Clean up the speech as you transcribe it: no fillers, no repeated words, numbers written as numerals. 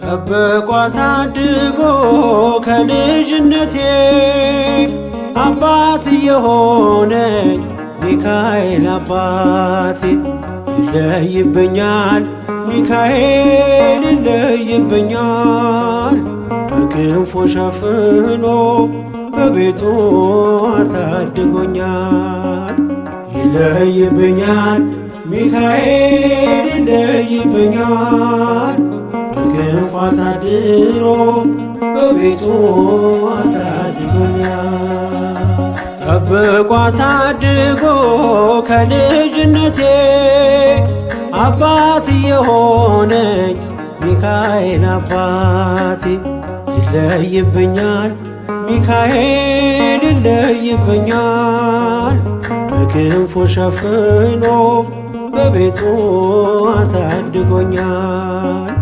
ጠብቆ አሳድጎ ከልጅነቴ አባት የሆነ ሚካኤል አባቴ ይለይብኛል፣ ሚካኤል ይለይብኛል። በክንፎ ሸፍኖ በቤቱ አሳድጎኛል። ይለይብኛል፣ ሚካኤል ይለይብኛል። በክንፉ አሳድሮ በቤቱ አሳድጎኛል። ጠብቆ አሳድጎ ከልጅነቴ አባት የሆነኝ ሚካኤል አባቴ ይለይብኛል፣ ሚካኤል ይለይብኛል። በክንፉ ሸፍኖ በቤቱ አሳድጎኛል።